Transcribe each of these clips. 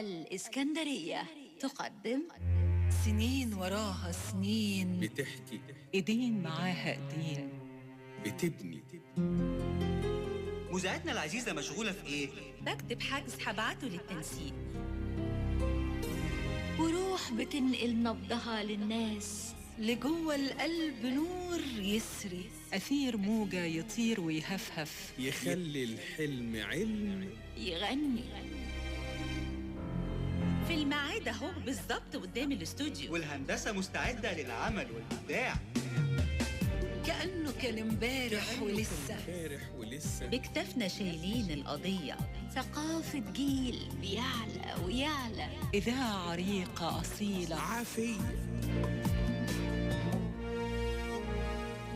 الإسكندرية تقدم سنين وراها سنين، بتحكي ايدين معاها ايدين، بتبني. مذيعتنا العزيزة مشغولة في ايه؟ بكتب حجز هبعته للتنسيق. وروح بتنقل نبضها للناس، لجوه القلب نور يسري، أثير موجة يطير ويهفهف، يخلي الحلم علم، يغني في الميعاد اهو بالظبط قدام الاستوديو. والهندسة مستعدة للعمل والإبداع، كأنه كان امبارح ولسه بكتافنا شايلين القضية. ثقافة جيل بيعلى ويعلى، إذاعة عريقة أصيلة عافية.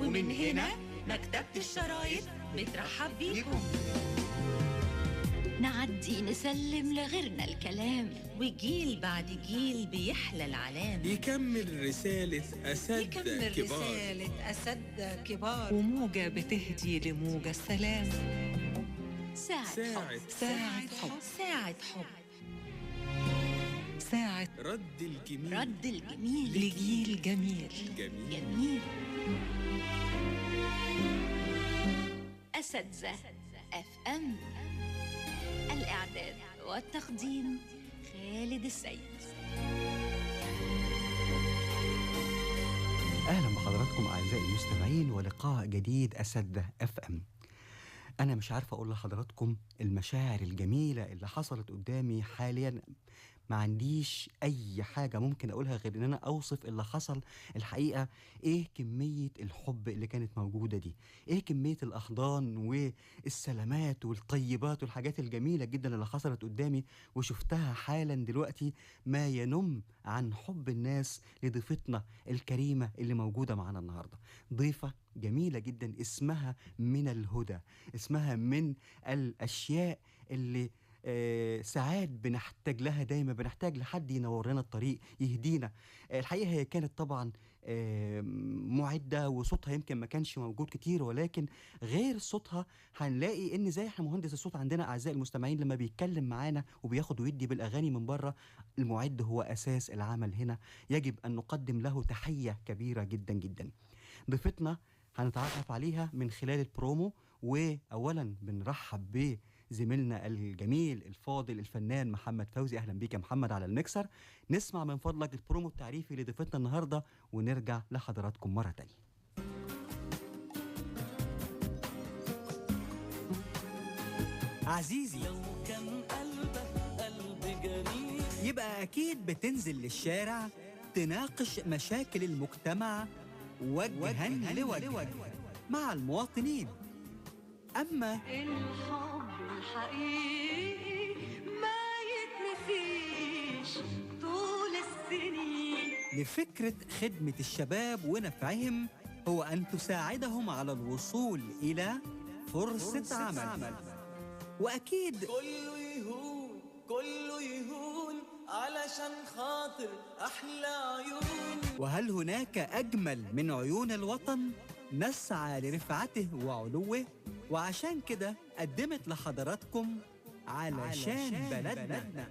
ومن هنا مكتبة الشرايط بترحب بيكم. نعدي نسلم لغيرنا الكلام، وجيل بعد جيل بيحلى العلام، يكمل رسالة أسد كبار، كبار، وموجة بتهدي لموجة السلام. ساعة حب، ساعة حب، ساعة حب، ساعة رد الجميل، رد الجميل لجيل جميل جميل. أساتذة FM. الإعداد والتقديم خالد السيد. أهلا بحضراتكم أعزائي المستمعين ولقاء جديد أساتذة FM. أنا مش عارف أقول لحضراتكم المشاعر الجميلة اللي حصلت قدامي حاليا، ما عنديش أي حاجة ممكن أقولها غير إن أنا أوصف اللي حصل. الحقيقة إيه كمية الحب اللي كانت موجودة دي، إيه كمية الأحضان والسلامات والطيبات والحاجات الجميلة جدا اللي حصلت قدامي وشفتها حالا دلوقتي، ما ينم عن حب الناس لضيفتنا الكريمة اللي موجودة معانا النهاردة. ضيفة جميلة جدا اسمها من الهدى، اسمها من الأشياء اللي ساعات بنحتاج لها، دايما بنحتاج لحد ينور لنا الطريق، يهدينا. الحقيقة هي كانت طبعا معدة وصوتها يمكن ما كانش موجود كتير، ولكن غير صوتها هنلاقي ان زي احنا مهندس الصوت عندنا اعزائي المستمعين لما بيتكلم معانا وبياخد ويدي بالاغاني من بره، المعد هو اساس العمل هنا، يجب ان نقدم له تحية كبيرة جدا جدا. ضيفتنا هنتعرف عليها من خلال البرومو، واولا بنرحب بزميلنا الجميل الفاضل الفنان محمد فوزي. اهلا بيك يا محمد على المكسر. نسمع من فضلك البرومو التعريفي لضيفتنا النهارده ونرجع لحضراتكم مرة تانية. عزيزي، لو كان قلبك قلب جميل يبقى اكيد بتنزل للشارع تناقش مشاكل المجتمع وجها لوجه مع المواطنين. أما الحب الحقيقي ما يتنسيش طول السنين، لفكرة خدمة الشباب ونفعهم هو أن تساعدهم على الوصول إلى فرصة عمل. وأكيد كله يهون، كله يهون علشان خاطر أحلى عيون. وهل هناك أجمل من عيون الوطن نسعى لرفعته وعلوه؟ وعشان كده قدمت لحضراتكم علشان بلدنا.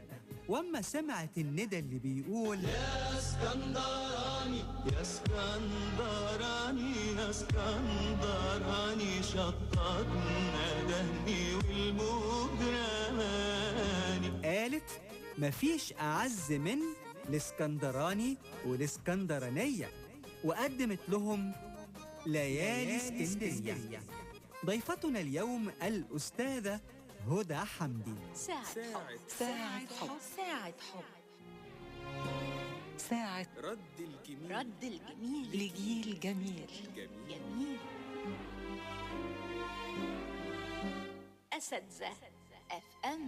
واما سمعت الندى اللي بيقول يا اسكندراني يا اسكندراني يا اسكندراني شططنا دهني والموج رماني، قالت مفيش أعز من الاسكندراني والاسكندرانية، وقدمت لهم ليالي اسكندرية. ضيفتنا اليوم الأستاذة هدى حمدي. ساعة حب، ساعة حب، ساعة حب، ساعة رد الجميل، رد الجميل لجيل جميل جميل. أساتذة FM.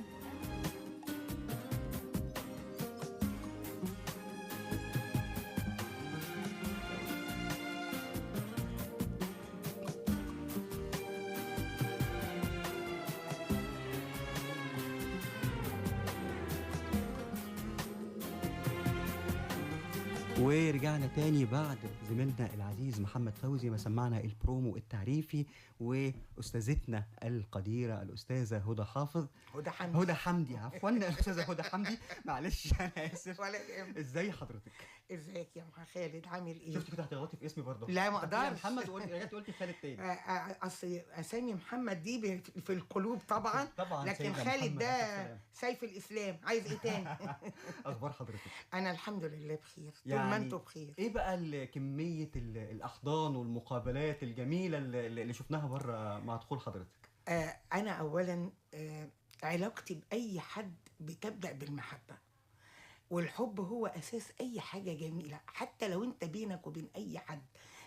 ورجعنا تاني بعد زميلنا العزيز محمد فوزي ما سمعنا البرومو التعريفي، واستاذتنا القديره الاستاذة هدى حافظ، هدى حمدي، هدى حمدي عفوا، الاستاذة هدى حمدي، معلش انا اسف. ولا يهمك. ازاي حضرتك؟ ازيك يا محمد خالد، عامل ايه؟ شفتي كنت هتغلطي في اسمي برضه. لا ما اقدرش. محمد رجعتي قلتي خالد تاني. اصل اسامي محمد دي في القلوب طبعا، طبعا، لكن خالد ده سيف الاسلام، عايز ايه تاني؟ اخبار حضرتك؟ انا الحمد لله بخير، طول ما انتوا بخير. ايه بقى كمية الاحضان والمقابلات الجميلة اللي شفناها بره مع دخول حضرتك؟ انا اولا علاقتي باي حد بتبدا بالمحبة، والحب هو اساس اي حاجة جميلة، حتى لو انت بينك وبين اي حد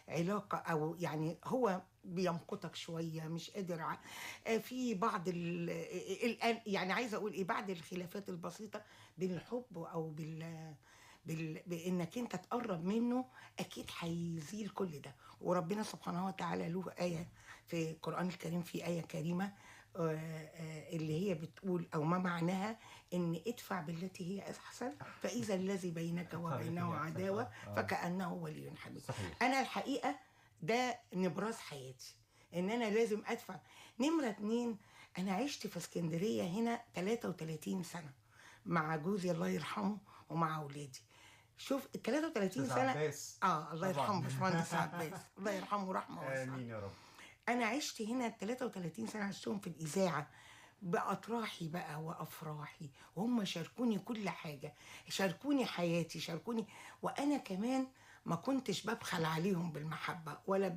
علاقة او يعني هو بيمقتك شوية، مش قادر في بعض يعني عايزه اقول ايه، بعد الخلافات البسيطة بالحب او بانك انت تقرب منه اكيد هيزيل كل ده. وربنا سبحانه وتعالى له ايه في القران الكريم، في ايه كريمة اللي هي بتقول او ما معناها ان ادفع بالتي هي احسن فاذا الذي بينك وبينه عداوة فكانه ولي حميم. انا الحقيقة ده نبراس حياتي، ان انا لازم ادفع. نمره 2، انا عشت في اسكندرية هنا 33 سنة مع جوزي الله يرحمه ومع اولادي. شوف ال 33 سنة عباس. الله يرحمه باشمهندس عباس، الله يرحمه رحمه واسعة، امين يا رب. انا عشت هنا 33 سنة، عشتهم في الاذاعة باطراحي بقى وافراحي، وهم شاركوني كل حاجة، شاركوني حياتي، شاركوني، وانا كمان ما كنتش ببخل عليهم بالمحبة ولا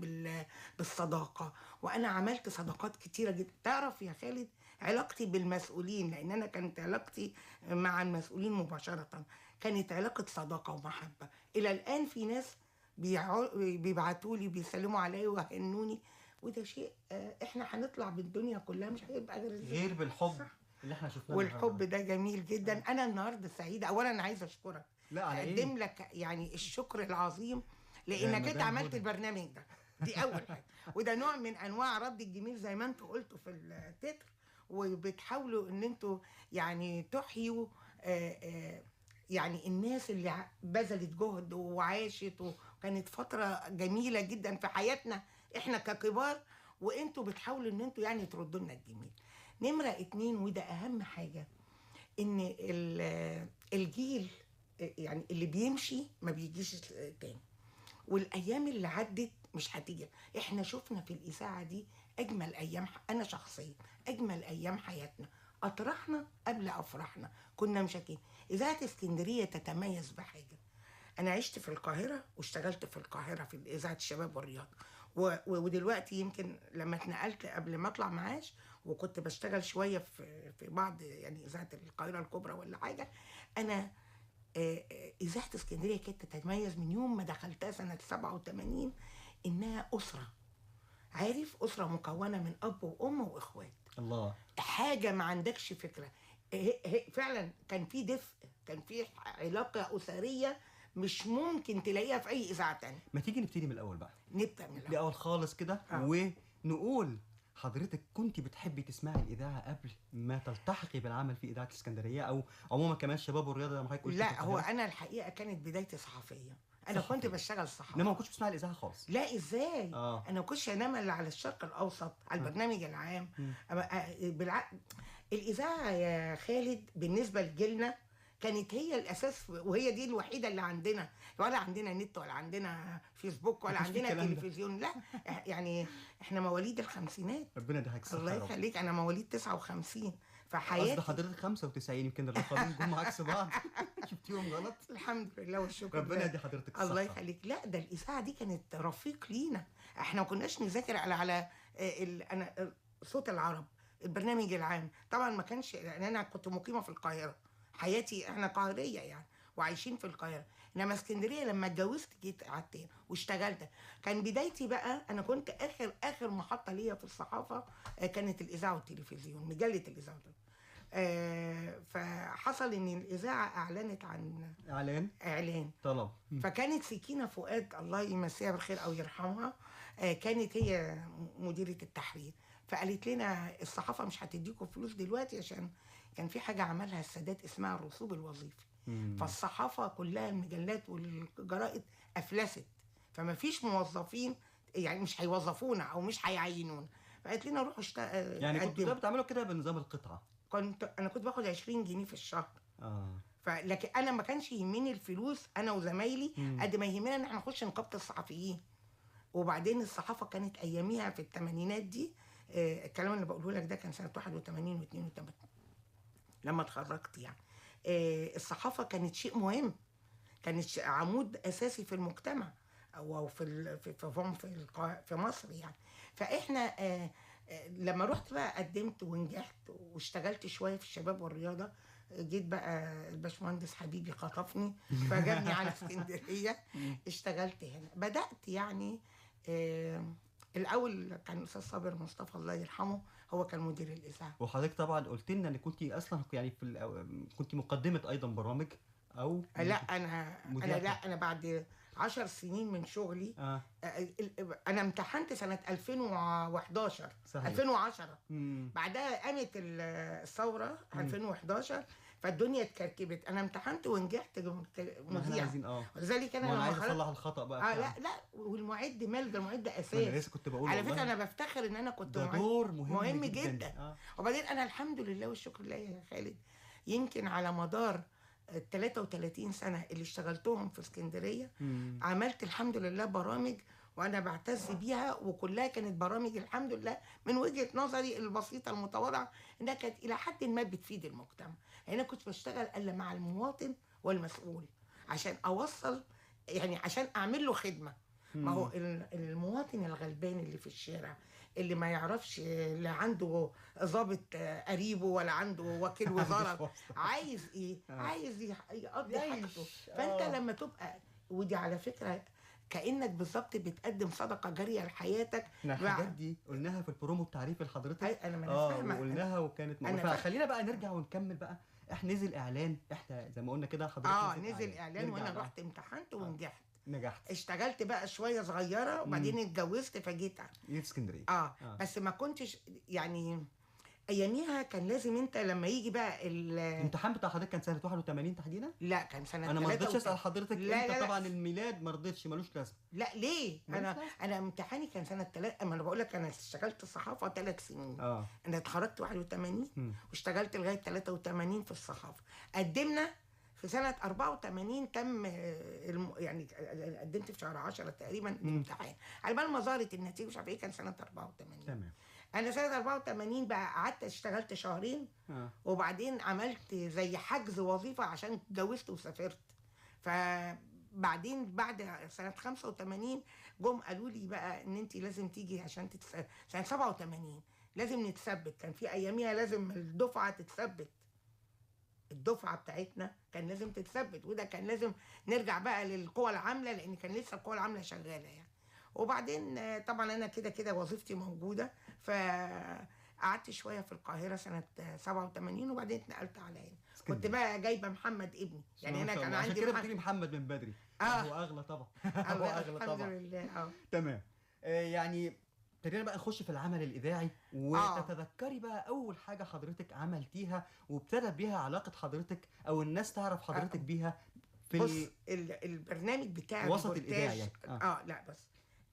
بالصداقه. وانا عملت صداقات كتيرة جدا. تعرف يا خالد علاقتي بالمسؤولين، لان انا كانت علاقتي مع المسؤولين مباشرة كانت علاقة صداقه ومحبه. الى الان في ناس بيبعتوا لي بيسلموا عليا ويهنوني، وده شيء احنا هنطلع بالدنيا كلها مش هيبقى غير بالحب اللي احنا شفناه. والحب ده جميل جدا. انا النهارده سعيدة. اولا عايزه اشكرك، لا على ايه، اقدم لك يعني الشكر العظيم لانك انت عملت البرنامج ده، دي اول حاجة، وده نوع من انواع رد الجميل زي ما انتوا قلتوا في التتر، وبتحاولوا ان انتوا يعني تحيوا يعني الناس اللي بذلت جهد وعاشت، وكانت فترة جميلة جدا في حياتنا احنا ككبار، وانتوا بتحاولوا ان انتوا يعني تردوا لنا الجميل. نمره 2، وده اهم حاجة، ان الجيل يعني اللي بيمشي ما بيجيش تاني، والايام اللي عدت مش هتيجي. احنا شفنا في الاذاعة دي اجمل ايام، انا شخصيا اجمل ايام حياتنا، اطرحنا قبل افراحنا، كنا مشاكين. اذاعة اسكندرية تتميز بحاجة، انا عشت في القاهرة واشتغلت في القاهرة في اذاعة الشباب والرياضة، ودلوقتي يمكن لما اتنقلت قبل ما اطلع معاش وكنت بشتغل شوية في بعض يعني اذاعة القاهرة الكبرى ولا حاجة. انا اذاعة اسكندرية كانت تتميز من يوم ما دخلتها سنة 87 انها اسره، عارف، اسره مكونة من اب وام واخوات. الله، حاجة ما عندكش فكرة. فعلا كان في دفء، كان في علاقة اسرية مش ممكن تلاقيها في اي اذاعة تانية. ما تيجي نبتدي من الاول بقى، نبدا من الاول، الاول خالص كده. ونقول حضرتك كنت بتحبي تسمعي الاذاعة قبل ما تلتحقي بالعمل في اذاعة الاسكندرية او عموما كمان الشباب والرياضة زي ما حضرتك قلتي؟ لا، هو انا الحقيقة كانت بدايتي صحفية، انا كنت بشتغل صحافة، انما ما كنتش بتسمعي الاذاعة خالص. لا ازاي؟ انا ما كنتش انام الا على الشرق الاوسط، على البرنامج العام. الاذاعة يا خالد بالنسبة لجيلنا كانت هي الاساس، وهي دي الوحيدة اللي عندنا، ولا عندنا نت ولا عندنا فيسبوك ولا عندنا تلفزيون. لا يعني احنا مواليد الخمسينات، ربنا يديك الصحة، الله يخليك. انا مواليد 59، فحياتي قصد حضرتك 95، يمكن الرقمين جم عكس بعض، شفتيهم غلط. الحمد لله والشكر، ربنا يدي حضرتك الصحة، الله يخليك. لا ده الاذاعة دي كانت رفيق لينا، احنا ما كناش نذاكر على انا صوت العرب، البرنامج العام طبعا ما كانش، لان انا كنت مقيمة في القاهرة، حياتي احنا قاهريه يعني وعايشين في القاهرة. انما اسكندرية لما اتجوزت جيت قعدت هنا واشتغلت. كان بدايتي بقى، انا كنت اخر محطة ليا في الصحافة كانت الاذاعة والتلفزيون، مجلة الاذاعة والتلفزيون. فحصل ان الاذاعة اعلنت عن اعلان طلب، فكانت سكينة فؤاد الله يمسيها بالخير او يرحمها، كانت هي مديره التحرير، فقالت لنا الصحافة مش هتديكم فلوس دلوقتي عشان كان في حاجة عملها السادات اسمها الرسوب الوظيفي. فالصحافه كلها المجلات والجرائد افلست، فما فيش موظفين، يعني مش هيوظفونا او مش هيعينونا. فقالت لنا روحوا اشتغلوا. يعني كنتوا بتعملوا كده بنظام القطعة؟ انا كنت باخد 20 جنيه في الشهر. فلكن انا ما كانش يهمني الفلوس انا وزمايلي قد ما يهمنا ان احنا نخش نقابة الصحفيين. وبعدين الصحافة كانت اياميها في الثمانينات دي، الكلام اللي بقوله لك ده كان سنة 81 و82 لما اتخرجت يعني. الصحافة كانت شيء مهم، كانت عمود اساسي في المجتمع او في في في, في مصر يعني. فاحنا لما رحت بقى قدمت ونجحت واشتغلت شوية في الشباب والرياضة، جيت بقى الباشمهندس حبيبي خطفني فجابني على اسكندرية، اشتغلت هنا. بدات يعني الاول كان الاستاذ صابر مصطفى الله يرحمه هو كان مدير الاذاعة. وحضرتك طبعا قلت لنا ان كنت اصلا يعني كنت مقدمه ايضا برامج او لا انا بعد 10 سنين من شغلي. انا امتحنت سنة 2011. صحيح. 2010. بعدها قامت الثورة 2011، فالدنيا اتكركبت. انا امتحنت ونجحت مذيع. ولذلك انا لما عايز اصلح الخطا بقى. لا والمعد مال ده، المعد اساس. انا لسه كنت بقول على فكرة انا بفتخر ان انا كنت ده دور مهم جدا. وبعدين انا الحمد لله والشكر لله يا خالد، يمكن على مدار 33 سنة اللي اشتغلتهم في اسكندرية عملت الحمد لله برامج وأنا بعتز بيها، وكلها كانت برامج الحمد لله من وجهة نظري البسيطة المتواضعة إنها كانت إلى حد ما بتفيد المجتمع. لأن أنا كنت بشتغل إلا مع المواطن والمسؤول عشان أوصل، يعني عشان أعمل له خدمة. ما هو المواطن الغلبان اللي في الشارع اللي ما يعرفش لا عنده ضابط قريبه ولا عنده وكيل وزارة، عايز ايه؟ عايز يقضي حاجته. فانت لما تبقى، ودي على فكرة كانك بالظبط بتقدم صدقه جارية لحياتك. الحاجات دي قلناها في البرومو التعريفي لحضرتك. انا ما فاهمه، وقلناها وكانت موجودة. فخلينا بقى نرجع ونكمل بقى. احنا نزل اعلان، احنا زي ما قلنا كده حضرتك نزل اعلان وانا رحت امتحنت ونجحت. نجحت. اشتغلت بقى شوية صغيرة وبعدين اتجوزت فجيت في اسكندرية. بس ما كنتش يعني اياميها كان لازم انت لما يجي بقى الامتحان بتاع حضرتك كان سنة 81 تحديدا؟ لا كان سنة. انا ما رضيتش اسال حضرتك. لا انت طبعا الميلاد ما رضيتش، ملوش لازمه. لا ليه؟ انا امتحاني كان سنة 3. ما انا بقول لك انا اشتغلت الصحافة 3 سنين. انا اتخرجت 81 واشتغلت لغاية 83 في الصحافة. قدمنا في سنة 84 تم يعني قدمت في شهر 10 تقريبا الامتحان، على بال ما ظهرت النتيجة مش عارف ايه، كان سنة 84. تمام. أنا سنة 84 بقى قعدت اشتغلت شهرين وبعدين عملت زي حجز وظيفة عشان اتجوزت وسافرت. فبعدين بعد سنة 85 جم قالوا لي بقى إن أنت لازم تيجي عشان سنة 87 لازم نتثبت. كان في أياميها لازم الدفعة تتثبت، الدفعة بتاعتنا كان لازم تتثبت، وده كان لازم نرجع بقى للقوى العاملة لان كان لسه القوى العاملة شغالة يعني. وبعدين طبعا انا كده كده وظيفتي موجودة، فقعدت شوية في القاهرة سنة 87 وبعدين اتنقلت على هنا. كنت بقى جايبه محمد ابني، يعني انا كان عندي عشان كده بتقولي محمد من بدري. هو اغلى طبعا. هو اغلى طبعا الحمد لله. تمام. يعني ابتدينا بقى نخش في العمل الإذاعي، وتتذكري بقى أول حاجة حضرتك عملتيها وابتدى بيها علاقة حضرتك أو الناس تعرف حضرتك بيها في بص البرنامج بتاع وسط الإذاعي. لا بس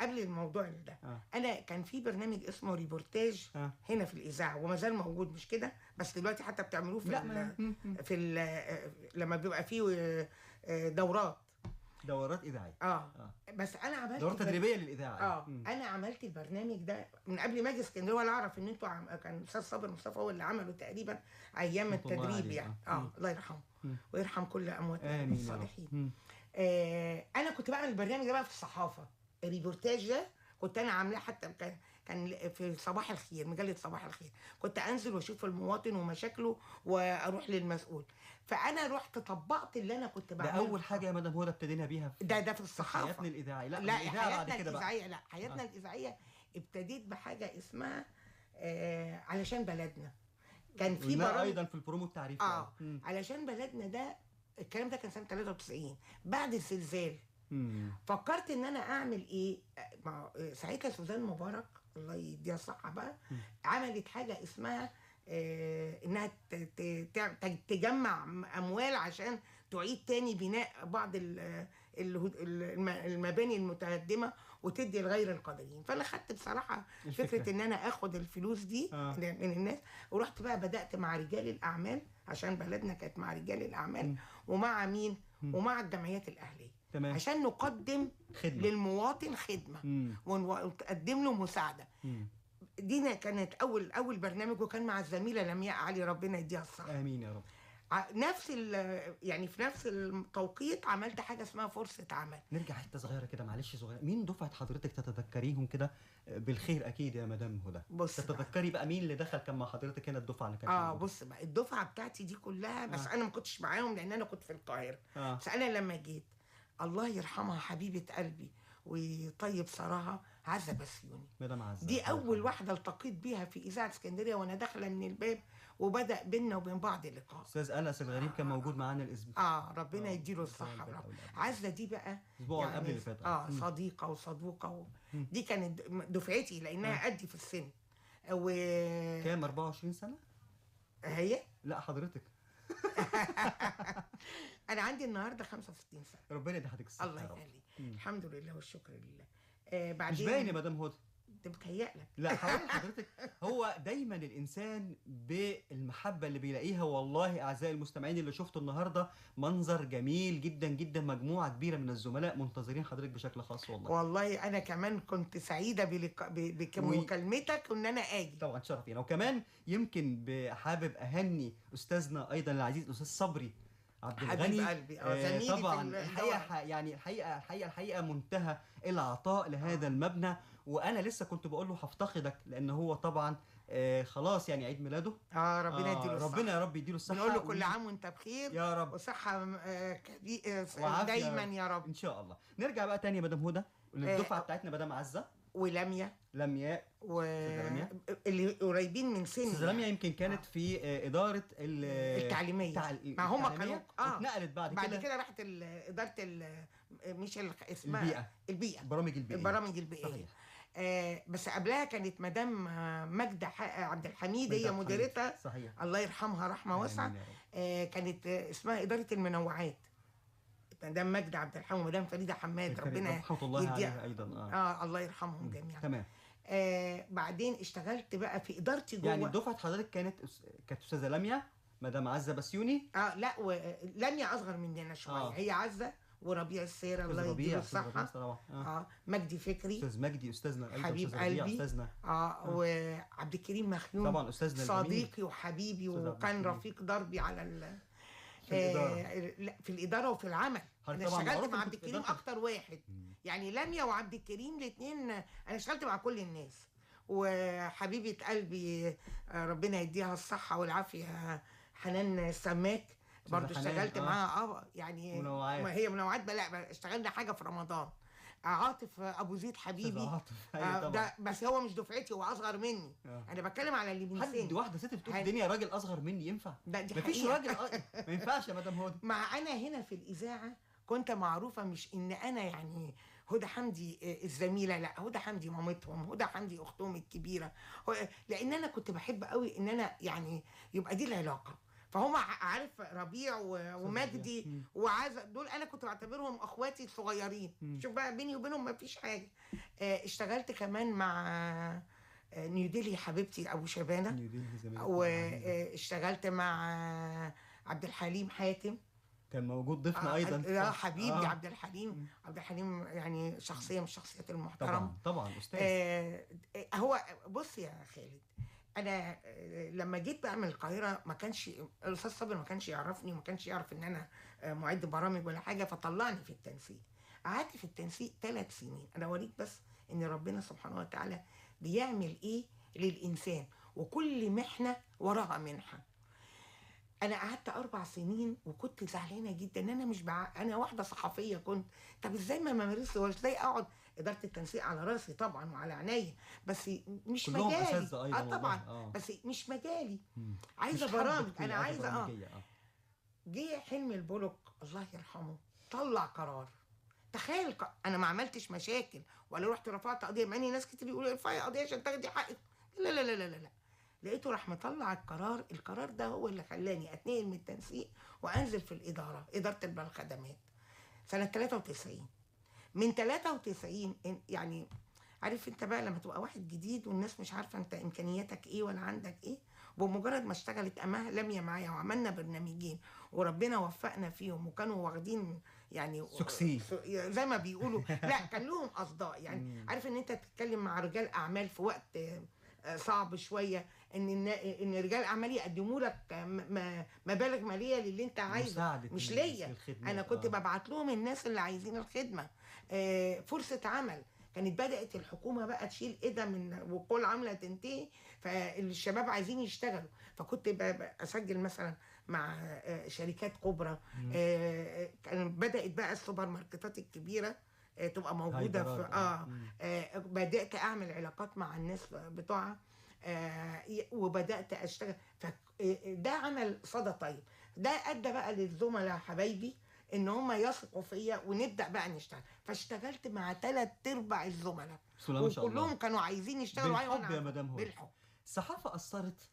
قبل الموضوع ده أنا كان في برنامج اسمه ريبورتاج هنا في الإذاعة وما زال موجود، مش كده بس دلوقتي حتى بتعملوه في في لما بيبقى فيه دورات إذاعية. بس أنا عملت دورات تدريبية للإذاعة. أنا عملت البرنامج ده من قبل ما أجي اسكندرية ولا أعرف إن أنتوا كان الأستاذ صابر مصطفى هو اللي عمله تقريبا أيام التدريب يعني. الله يرحمه ويرحم كل أمواتنا الصالحين. أنا كنت بعمل البرنامج ده بقى في الصحافة، الريبورتاج ده كنت أنا عاملاه، حتى كان في صباح الخير، مجلة صباح الخير، كنت أنزل وأشوف المواطن ومشاكله وأروح للمسؤول. فأنا رحت طبقت اللي أنا كنت بعمله. ده أول حاجة يا مدام هدى ابتدينا بيها في ده في الصحافة. حياتنا الإذاعية. لا حياتنا بعد كده الإذاعية. لا حياتنا الإذاعية ابتديت بحاجة اسمها علشان بلدنا. كان في برامج أيضا في البرومو التعريفي. علشان بلدنا ده الكلام ده كان سنة 93 بعد الزلزال. فكرت ان انا اعمل ايه. مع ساعتها سوزان مبارك الله يديها الصحة بقى عملت حاجة اسمها انها تجمع اموال عشان تعيد تاني بناء بعض المباني المتهدمه وتدي لغير القادرين. فانا خدت بصراحة فكرة ان انا اخد الفلوس دي من الناس، ورحت بقى بدات مع رجال الاعمال، عشان بلدنا كانت مع رجال الاعمال ومع مين؟ ومع الجمعيات الاهلية. تمام. عشان نقدم خدمة للمواطن، خدمة ونقدم له مساعدة. دينا كانت اول برنامج، وكان مع الزميلة لمياء علي، ربنا يديها الصحة. امين يا رب. نفس يعني في نفس التوقيت عملت حاجة اسمها فرصة عمل. نرجع حتة صغيرة كده، معلش صغيرة، مين دفعه حضرتك تتذكريهم كده بالخير؟ اكيد يا مدام هدى بص تتذكري بقى مين اللي دخل كان مع حضرتك هنا، الدفعة اللي كانت بص بقى الدفعة بتاعتي دي كلها، بس انا ما كنتش معاهم لان انا كنت في القاهرة. بس انا لما جيت، الله يرحمها حبيبه قلبي وطيب ثراها، عزة بسيوني، مدام عزة دي اول واحدة التقيت بيها في اذاعة اسكندرية وانا داخله من الباب، وبدا بينا وبين بعض اللقاء. استاذ انس الغريب كان موجود معانا الاسبوع، ربنا يديله الصحة. عزة دي بقى الاسبوع يعني قبل اللي فات، صديقه وصدوقه دي كانت دفعتي لانها قدي في السن. كام 24 سنة هي؟ لا حضرتك. انا عندي النهارده 65 سنة. ربنا يدي حضرتك الصحة. الله يخليك. الحمد لله والشكر لله. بعدين مش باين يا مدام هدى. ده بتهيألك. لا حضرتك، هو دايما الانسان بالمحبة اللي بيلاقيها. والله اعزائي المستمعين اللي شفتوا النهارده منظر جميل جدا جدا، مجموعة كبيرة من الزملاء منتظرين حضرتك بشكل خاص. والله والله انا كمان كنت سعيدة بمكالمتك وان انا اجي. طبعا شرفينا. وكمان يمكن حابب اهني استاذنا ايضا العزيز الاستاذ صبري عبد الغني، حبيب قلبي، زميلي. طبعا الحقيقة يعني الحقيقة منتهى العطاء لهذا المبنى. وانا لسه كنت بقول له هفتقدك، لان هو طبعا خلاص يعني عيد ميلاده. ربنا يديله الصحة، ربنا يا رب يديله الصحة. بنقول له كل عام وانت بخير يا رب، وصحة دايما يا رب ان شاء الله. نرجع بقى تاني يا مدام هدى للدفعه بتاعتنا، مدام عزه ولميا، لمياء اللي قريبين من سني. استاذه لميا يمكن كانت في ادارة التعليمية، ما هم كانوا اتنقلت بعد كده راحت ادارة مش اسمها البيئة، البرامج البيئية، البرامج البيئية. بس قبلها كانت مدام ماجدة عبد الحميد هي مديرتها. صحيح. الله يرحمها رحمه واسعة. كانت اسمها ادارة المنوعات، مدام ماجدة عبد الحميد ومدام فريدة حماد، ربنا رحمه الله عليها ايضا. الله يرحمهم جميعا. تمام. بعدين اشتغلت بقى في ادارتي جوه. يعني دفعه حضرتك كانت استاذه لميا، مدام عزه بسيوني. لا، لميا اصغر مننا شوية. هي عزه وربيع السيرة الله يديله الصحة. مجدي فكري، استاذ مجدي استاذنا ايضا، حبيب قلبي استاذنا. وعبد الكريم مخيون طبعا استاذنا صديقي وحبيبي، وكان رفيق دربي على في الإدارة. لا في الإدارة وفي العمل. أنا اشتغلت مع عبد الكريم أكتر واحد. يعني لميا وعبد الكريم الاثنين، أنا اشتغلت مع كل الناس. وحبيبة قلبي ربنا يديها الصحة والعافية حنان سماك، برضو اشتغلت معاها. يعني منوعات. ما هي منوعات بقى، لا اشتغلنا حاجة في رمضان. عاطف أبو زيد حبيبي. عاطف. أيوة ده بس هو مش دفعتي، هو أصغر مني. أنا بتكلم على اللي من سني. حد واحدة ست بتقول الدنيا راجل أصغر مني ينفع؟ لا دي مفيش راجل ما ينفعش يا مدام هدى. مع أنا هنا في الإذاعة كنت معروفة، مش إن أنا يعني هدى حمدي الزميلة، لا هدى حمدي مامتهم، هدى حمدي أختهم الكبيرة، لأن أنا كنت بحب قوي إن أنا يعني يبقى دي العلاقة. فهم عارف ربيع ومجدي وعزة دول انا كنت بعتبرهم اخواتي الصغيرين. شوف بقى بيني وبينهم ما فيش حاجة. اشتغلت كمان مع نيوديلي حبيبتي ابو شبانه، واشتغلت مع عبد الحليم حاتم، كان موجود ضيفنا ايضا. حبيبي عبد الحليم. عبد الحليم يعني شخصية من الشخصيات المحترمة. طبعا استاذ. هو بص يا خالد، انا لما جيت بقى من القاهرة ما كانش الاستاذ صابر ما كانش يعرفني، وما كانش يعرف ان انا معد برامج ولا حاجة، فطلعني في التنسيق. قعدت في التنسيق 3 سنين. انا اوريك بس ان ربنا سبحانه وتعالى بيعمل ايه للانسان، وكل محنة وراها منحه. انا قعدت 4 سنين وكنت زعلانة جدا ان انا مش انا واحدة صحفية كنت، طب ازاي ما مارسش، وازاي اقعد ادارة التنسيق على راسي طبعا وعلى عينيا، بس مش مجالي. طبعا. بس مش مجالي. عايزه برامج، انا عايزه جه حلمي البولوك الله يرحمه طلع قرار. تخيل انا ما عملتش مشاكل ولا رحت رفعت قضية، مع ان ناس كتير بيقولوا ارفعي قضية عشان تاخدي حقك. لا لا لا لا لا، لقيته راح مطلع القرار. القرار ده هو اللي خلاني اتنقل من التنسيق وانزل في الادارة، ادارة الخدمات سنة 93. من 93 يعني عارف انت بقى لما تبقى واحد جديد والناس مش عارفه انت امكانياتك ايه ولا عندك ايه، بمجرد ما اشتغلت امها لمية معايا وعملنا برنامجين وربنا وفقنا فيهم، وكانوا واخدين يعني succès زي ما بيقولوا، لا كان لهم اصداء يعني. عارف ان انت تتكلم مع رجال اعمال في وقت صعب شوية، ان رجال اعمال يقدموا لك مبالغ ماليه للي انت عايزه، مش ليا انا كنت ببعت لهم الناس اللي عايزين الخدمة. فرصة عمل كانت بدأت الحكومة بقى تشيل ايدها من وكل عاملة تنتهي، فالشباب عايزين يشتغلوا، فكنت أسجل مثلا مع شركات كبرى. كان بدأت بقى السوبر ماركتات الكبيرة تبقى موجودة في بدأت أعمل علاقات مع الناس بتوعها، وبدأت أشتغل. فده عمل صدى طيب، ده أدى بقى للزملاء حبايبي ان هم يثقوا فيا ونبدا بقى نشتغل. فاشتغلت مع 3/4 الزملاء وكلهم كانوا عايزين يشتغلوا معايا. بالحب يا مدام هدى، بالحب. الصحافة اثرت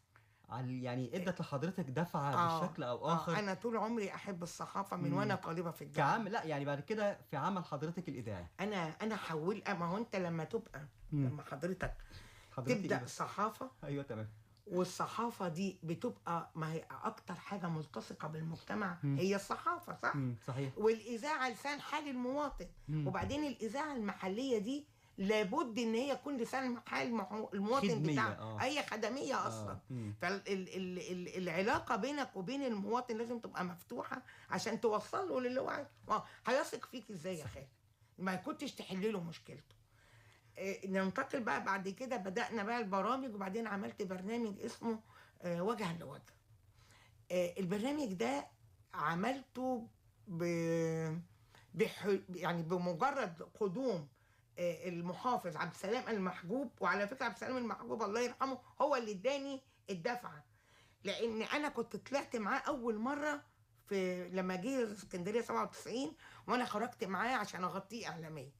على يعني ادت لحضرتك دفعه بشكل او اخر؟ انا طول عمري احب الصحافة من وانا طالبه في الجامعة. كعام لا يعني بعد كده في عمل حضرتك الاذاعي انا حول. ما هو انت لما تبقى لما حضرتك تبدا الصحافة، ايوه تمام، والصحافة دي بتبقى ما هي أكتر حاجة ملتصقة بالمجتمع هي الصحافة، صح؟ صحيح. والإذاعة لسان حال المواطن. وبعدين الإذاعة المحلية دي لابد إن هي تكون لسان حال المواطن بتاعها، هي خدمية أصلا. فالعلاقة بينك وبين المواطن لازم تبقى مفتوحة عشان توصل له للي هو عايزه. هيثق فيك إزاي يا خالد؟ ما كنتش تحل له مشكلته. ننتقل بقى بعد كده، بدأنا بقى البرامج، وبعدين عملت برنامج اسمه وجها لوجه. البرنامج ده عملته يعني بمجرد قدوم المحافظ عبد السلام المحجوب. وعلى فكرة عبد السلام المحجوب الله يرحمه هو اللي اداني الدفعة، لأن أنا كنت طلعت معاه أول مرة في لما جه اسكندرية 97، وأنا خرجت معاه عشان أغطيه إعلاميا.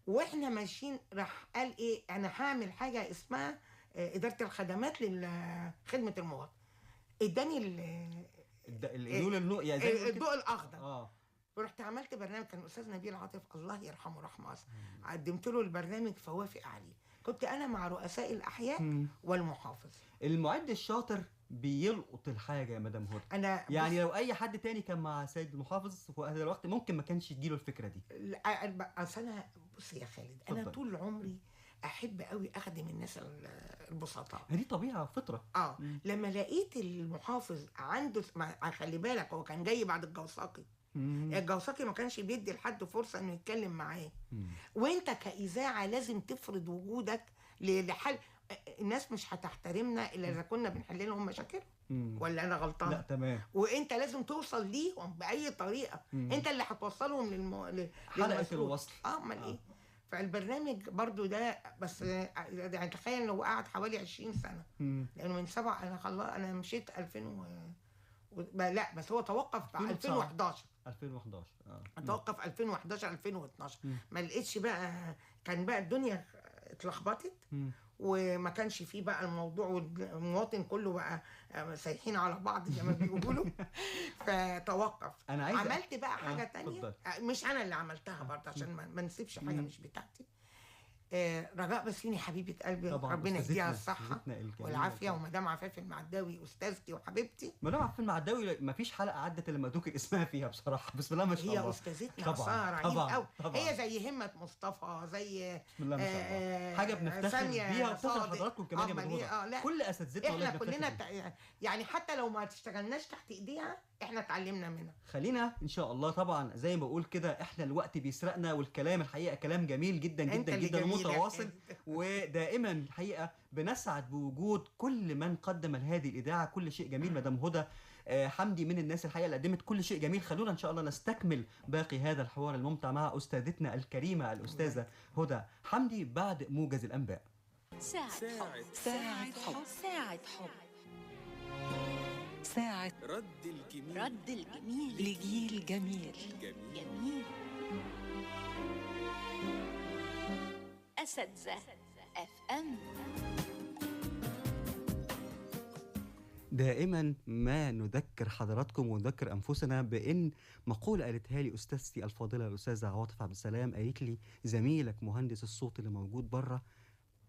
واحنا ماشيين راح قال ايه، انا هعمل حاجة اسمها ادارة الخدمات لخدمة المواطن. اداني الضوء الاخضر. ورحت عملت برنامج، كان الاستاذ نبيل عاطف الله يرحمه رحمه واسعة، قدمت له البرنامج فوافق عليه. كنت انا مع رؤساء الاحياء والمحافظ. المعد الشاطر بيلقط الحاجة يا مدام هدى. انا يعني لو اي حد تاني كان مع سيد المحافظ في هذا الوقت ممكن ما كانش يجيله الفكرة دي. اصل انا بص يا خالد، انا طول عمري احب قوي اخدم الناس البسطاء. دي طبيعة فطره. لما لقيت المحافظ عنده، خلي بالك هو كان جاي بعد الجوساقي. الجوساقي ما كانش بيدي لحد فرصة انه يتكلم معاه. وانت كاذاعه لازم تفرض وجودك لحل. الناس مش هتحترمنا الا اذا كنا بنحل لهم مشاكلهم، ولا انا غلطان؟ لا تمام. وانت لازم توصل ليهم باي طريقه. انت اللي هتوصلهم حلقة الوصل. امال ايه؟ فالبرنامج برضو ده بس يعني تخيل لو قعد حوالي 20 سنة. لانه من 7 انا خلاص انا مشيت 2000 لا بس هو توقف 2011. 2011 توقف 2011 2012. ما لقيتش بقى، كان بقى الدنيا اتلخبطت وما كانش فيه بقى الموضوع، والمواطن كله بقى سايحين على بعض زي ما بيقولوا. فتوقف. انا عايز عملت بقى حاجة تانية مش انا اللي عملتها برضه عشان ما نسيبش حاجة مش بتاعتي. رجاء بسيوني حبيبه قلبي، ربنا يديها الصحة والعافية، ومدام عفاف المعداوي استاذتي وحبيبتي. مدام عفاف المعداوي ما فيش حلقة عدت لما ذكر اسمها فيها بصراحة، بسم الله ما شاء الله. هي استاذتنا طبعا قوي. هي زي همه مصطفى، زي بسم الله ما شاء الله، حاجة بنفتخر بيها وبتفتخر حضراتكم كمان يا مدام هدى. كل اساتذتنا احنا كلنا يعني حتى لو ما تشتغلناش تحت ايديها احنا اتعلمنا منها. خلينا ان شاء الله طبعا زي ما بقول كده، احنا الوقت بيسرقنا، والكلام الحقيقة كلام جميل جدا جدا جدا ومتواصل، ودائما الحقيقة بنسعد بوجود كل من قدم لهذه الاذاعة كل شيء جميل. مدام هدى حمدي من الناس الحقيقة اللي قدمت كل شيء جميل. خلونا ان شاء الله نستكمل باقي هذا الحوار الممتع مع استاذتنا الكريمة الاستاذة هدى حمدي بعد موجز الانباء. ساعة حب، ساعة حب، ساعة حب، ساعة رد الجميل، رد الجميل لجيل جميل جميل. أساتذة FM. دائما ما نذكر حضراتكم ونذكر أنفسنا بأن مقولة قالتها لي أستاذتي الفاضلة الأستاذة عواطف عبد السلام، قالت لي زميلك مهندس الصوت اللي موجود بره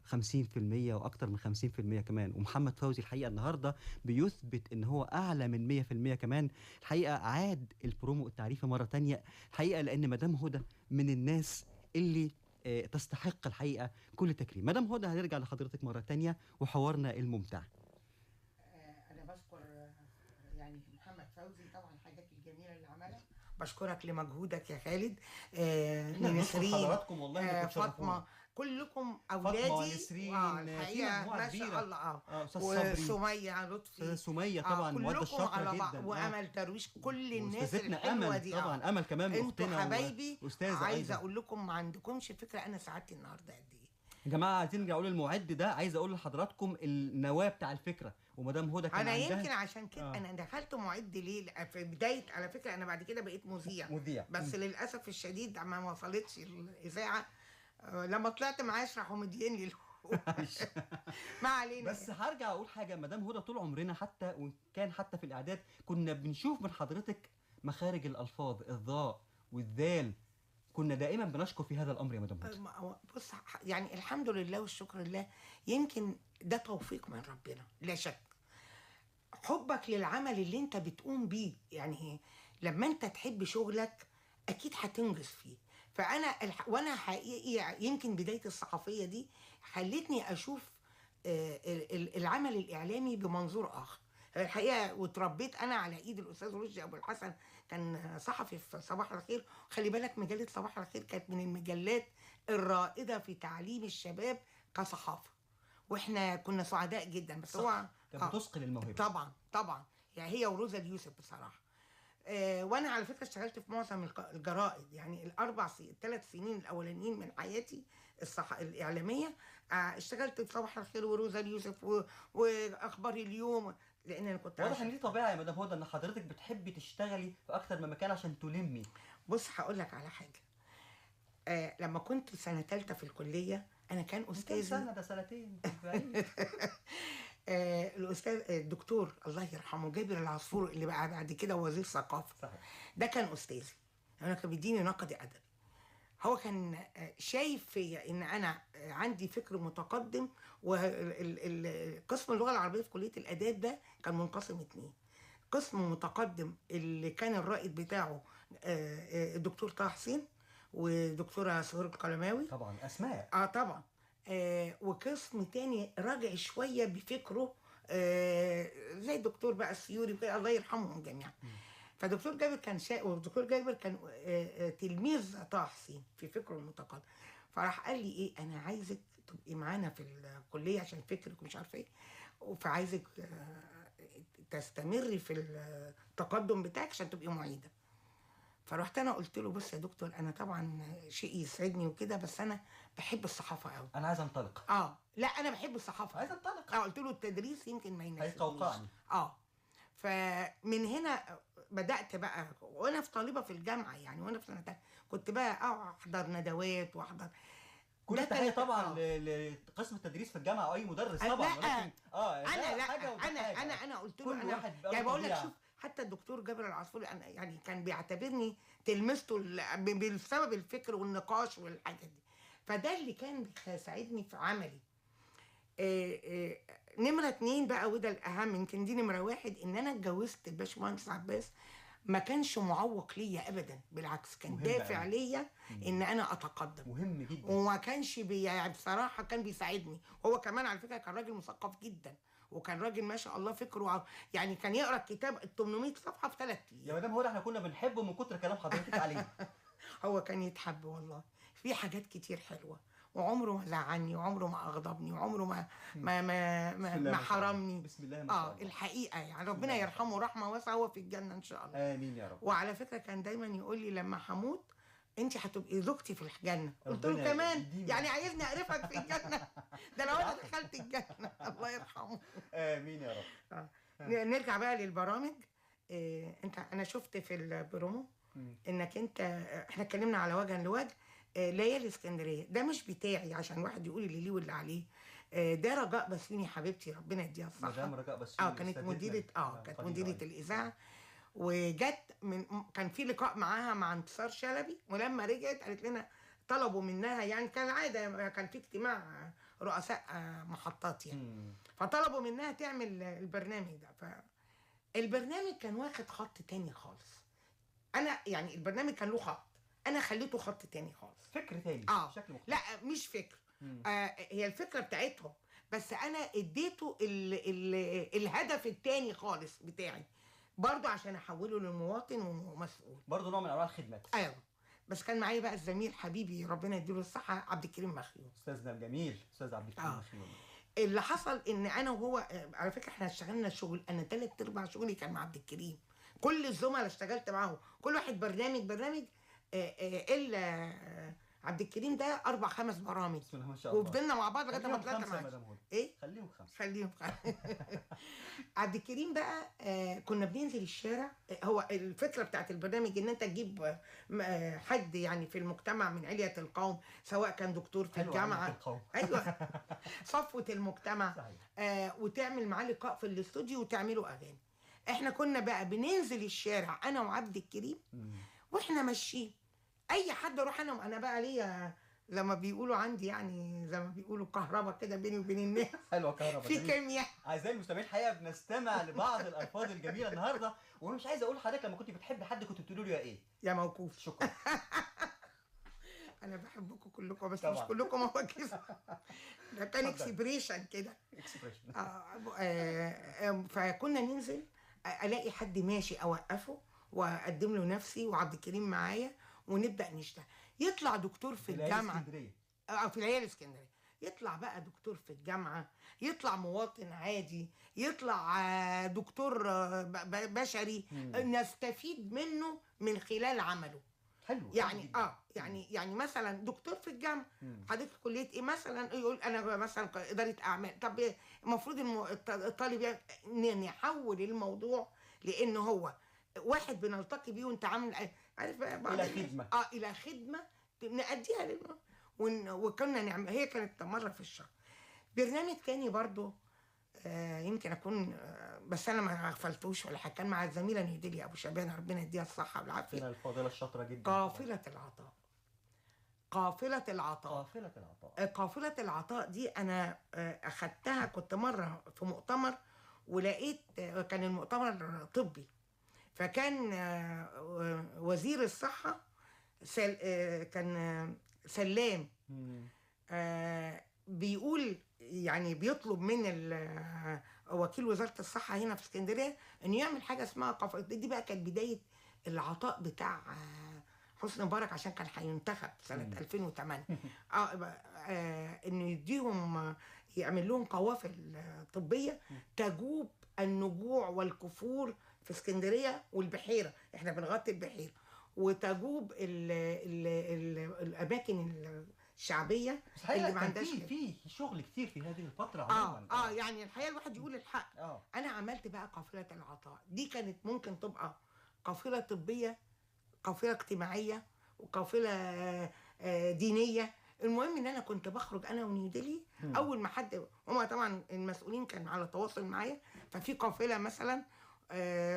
50% وأكتر من 50% كمان، ومحمد فوزي الحقيقة النهاردة بيثبت إن هو أعلى من 100% كمان. الحقيقة عاد البرومو التعريفي مرة تانية الحقيقة، لأن مدام هدى من الناس اللي تستحق الحقيقة كل تكريم. مدام هدى هنرجع لحضرتك مرة تانية وحوارنا الممتع. أنا بشكر يعني محمد فوزي طبعا الحاجات الجميلة اللي عملها، بشكرك لمجهودك يا خالد. نسرين، حضراتكم والله فاطمة، كلكم اولادي، فاطمة نسرين، الحقيقة ما شاء الله، وسميه لطفي، سميه طبعا مودة الشاطره جدا، وامل درويش، كل الناس الحلوة دي طبعا. امل كمان انتوا حبايبي، عايزه اقول لكم ما عندكمش فكرة انا سعادتي النهارده قد ايه يا جماعة. عايزين نرجع اقول المعد ده، عايز اقول لحضراتكم النواة بتاع الفكرة، ومدام هدى كان انا يمكن عشان كده انا دخلت معد ليه في بداية، على فكرة انا بعد كده بقيت مذيع بس للاسف الشديد ما وصلتش الاذاعة، لما طلعت معاه راحوا مدين لي ما علينا. بس هرجع اقول حاجة، مدام هدى طول عمرنا حتى وان كان حتى في الاعداد كنا بنشوف من حضرتك مخارج الالفاظ، الظاء والذال، كنا دائما بنشكر في هذا الامر يا مدام هدى. بص يعني الحمد لله والشكر لله، يمكن ده توفيق من ربنا لا شك. حبك للعمل اللي انت بتقوم بيه، يعني لما انت تحب شغلك اكيد هتنجز فيه. فانا وانا حقيقي يمكن بداية الصحفية دي خلتني اشوف العمل الاعلامي بمنظور اخر الحقيقة. وتربيت انا على ايد الاستاذ رشدي ابو الحسن، كان صحفي في صباح الخير. خلي بالك مجلة صباح الخير كانت من المجلات الرائدة في تعليم الشباب كصحافه، واحنا كنا سعداء جدا. بس هو كانت بتثقل الموهبة طبعا طبعا، يعني هي وروزا اليوسف بصراحة. وانا على فكرة اشتغلت في معظم الجرائد، يعني الثلاث سنين الاولانيين من حياتي الاعلامية اشتغلت في صباح الخير وروزا اليوسف واخبار اليوم، لان انا كنت واضح ان دي طبيعة يا مدام هدى ان حضرتك بتحبي تشتغلي في اكتر من مكان عشان تلمي. بص هقول لك على حاجة، لما كنت سنة ثالثة في الكلية انا كان استاذي سنة ده سنتين الاستاذ الدكتور الله يرحمه جابر العصفور اللي بقى بعد كده وزير ثقافة، صحيح، ده كان استاذي، انا كان بيديني نقد ادبي. هو كان شايف فيا ان انا عندي فكر متقدم، وقسم اللغة العربية في كليه الاداب ده كان منقسم اتنين، قسم متقدم اللي كان الرائد بتاعه الدكتور طه حسين ودكتوره سهير القلماوي طبعا اسماء طبعا، وقسم تاني راجع شوية بفكره زي الدكتور بقى السيوري الله يرحمهم جميعا. فدكتور جابر كان والدكتور جابر كان تلميذ طه حسين في فكرة المتقدم، فراح قال لي ايه، انا عايزك تبقي معانا في الكلية عشان فكرك ومش عارفه ايه، فعايزك تستمري في التقدم بتاعك عشان تبقي معيده. فرحت انا قلت له بص يا دكتور، انا طبعا شيء يسعدني وكده، بس انا بحب الصحافة قوي، انا عايز انطلق. لا انا بحب الصحافة، عايز انطلق. قلت له التدريس يمكن ما يناسبنيش، هيقوقعني. فمن هنا بدات بقى، وانا في طالبه في الجامعة يعني، وانا في سنة تانية كنت بقى احضر ندوات واحضر كل التحية طبعا لقسم التدريس في الجامعة او اي مدرس طبعا، ولكن انا لا انا انا انا قلت له انا يعني بقول لك شوف، حتى الدكتور جابر العصفور يعني كان بيعتبرني تلمسته بسبب الفكر والنقاش والحاجات دي، فده اللي كان بيساعدني في عملي. نمرة 2 بقى، وده الأهم، يمكن دي نمرة 1، إن أنا اتجوزت الباشمهندس عباس ما كانش معوق ليا أبدا، بالعكس كان دافع ليا إن أنا أتقدم. مهم جدا. وما كانش بصراحة كان بيساعدني. هو كمان على فكرة كان راجل مثقف جدا، وكان راجل ما شاء الله فكرة يعني كان يقرا الكتاب ال 800 صفحة في 3 ايام. يا مدام هو احنا كنا بنحبه من كتر كلام حضرتك عليه. هو كان يتحب والله، في حاجات كتير حلوة، وعمره ما زعلني، وعمره ما اغضبني، وعمره ما ما ما ما, ما حرمني. بسم الله ما شاء الله. الحقيقة يعني ربنا يرحمه رحمه واسعة، هو في الجنة ان شاء الله. امين يا رب. وعلى فكرة كان دايما يقول لي لما هموت انت هتبقي زوجتي في الجنة. قلت له كمان يعني عايزني اعرفك في الجنة؟ ده لو انا دخلت الجنة. الله يرحمه. امين يا رب. نرجع بقى للبرامج. انت انا شفت في البرومو انك انت، احنا اتكلمنا على وجها لوجه، ليالي اسكندرية ده مش بتاعي عشان واحد يقول اللي ليه واللي عليه، ده رجاء بسيوني حبيبتي، ربنا يديها الصحة. مدام رجاء بسيوني كانت مديره، كانت مديره الاذاعة، وجت من كان في لقاء معاها مع انتصار شلبي، ولما رجعت قالت لنا طلبوا منها، يعني كالعادة كان في اجتماع رؤساء محطات يعني، فطلبوا منها تعمل البرنامج ده. فالبرنامج كان واخد خط تاني خالص. انا يعني البرنامج كان له خط، انا خليته خط تاني خالص، فكر تاني، شكل مختلف. لا مش فكر، هي الفكرة بتاعتهم، بس انا اديته ال ال الهدف التاني خالص بتاعي برضو، عشان احوله للمواطن ومسؤول، برضو نوع من انواع الخدمات. ايوه، بس كان معايا بقى الزميل حبيبي ربنا يديله الصحة عبد الكريم مخيون، استاذنا الجميل استاذ عبد الكريم مخيون. اللي حصل ان انا وهو، على فكرة احنا اشتغلنا شغل، انا 3/4 شغلي كان مع عبد الكريم، كل الزملاء اشتغلت معاهم، كل واحد برنامج الا عبد الكريم ده 4-5 برامج، بسم الله ما شاء الله، وفضلنا مع بعض لغاية ما طلعت معاه. ايه؟ خليهم 5، خليهم 5. عبد الكريم بقى كنا بننزل الشارع. هو الفكرة بتاعت البرنامج ان انت تجيب حد يعني في المجتمع من علية القوم، سواء كان دكتور في الجامعة، ايوه صفوه المجتمع، وتعمل معاه لقاء في الاستوديو وتعملوا اغاني. احنا كنا بقى بننزل الشارع انا وعبد الكريم، واحنا ماشيين اي حد اروح انا بقى ليا لما بيقولوا عندي يعني زي ما بيقولوا كهرباء كده بيني وبين الناس. حلوة كهرباء في كيمياء. اعزائي المستمعين الحقيقة بنستمع لبعض الالفاظ الجميلة النهارده، وانا مش عايز اقول لحضرتك لما كنت بتحب حد كنت بتقولي له يا ايه؟ يا موقوف. شكرا. انا بحبكم كلكم بس طبعا. مش كلكم مواكيف. ده كان expression كده، expression. فكنا ننزل الاقي حد ماشي اوقفه واقدم له نفسي وعبد الكريم معايا ونبدا نشتغل. يطلع دكتور في الجامعة في العيال الاسكندرية، يطلع بقى دكتور في الجامعة، يطلع مواطن عادي، يطلع دكتور بشري، نستفيد منه من خلال عمله. حلو يعني يعني مثلا دكتور في الجامعة، حضرتك كليه ايه مثلا؟ يقول انا مثلا ادارة اعمال. طب المفروض الطالب يعني نحول الموضوع، لان هو واحد بنلتقي بيه وانت عامل عارف بقى الى خدمة، الى خدمة نأديها وكنا نعمل. هي كانت مرة في الشهر. برنامج تاني برضو يمكن اكون بس انا ما غفلتوش ولا حاجة، كان مع الزميلة نيديليا ابو شبانه ربنا يديها الصحة والعافية، الفاضلة الشاطره جدا، قافله العطاء. قافله العطاء، قافله العطاء، قافله العطاء دي انا اخدتها. كنت مرة في مؤتمر ولقيت كان المؤتمر طبي، فكان وزير الصحة كان سلام بيقول يعني بيطلب من وكيل وزارة الصحة هنا في اسكندرية انه يعمل حاجة اسمها قافلة. دي بقى كانت بداية العطاء بتاع حسني مبارك، عشان كان هينتخب سنة 2008. انه يديهم، يعمل لهم قوافل طبية تجوب النجوع والكفور في اسكندرية والبحيرة، احنا بنغطي البحيرة، وتجوب ال ال ال الاماكن الشعبية اللي ما عندهاش. في شغل كتير في هذه الفترة عموما. يعني الحقيقة الواحد يقول الحق. انا عملت بقى قافله العطاء دي، كانت ممكن تبقى قافله طبية، قافله اجتماعية، وقافله دينية. المهم ان انا كنت بخرج انا ونيوديلي اول ما حد، هما طبعا المسؤولين كانوا على تواصل معايا، ففي قافله مثلا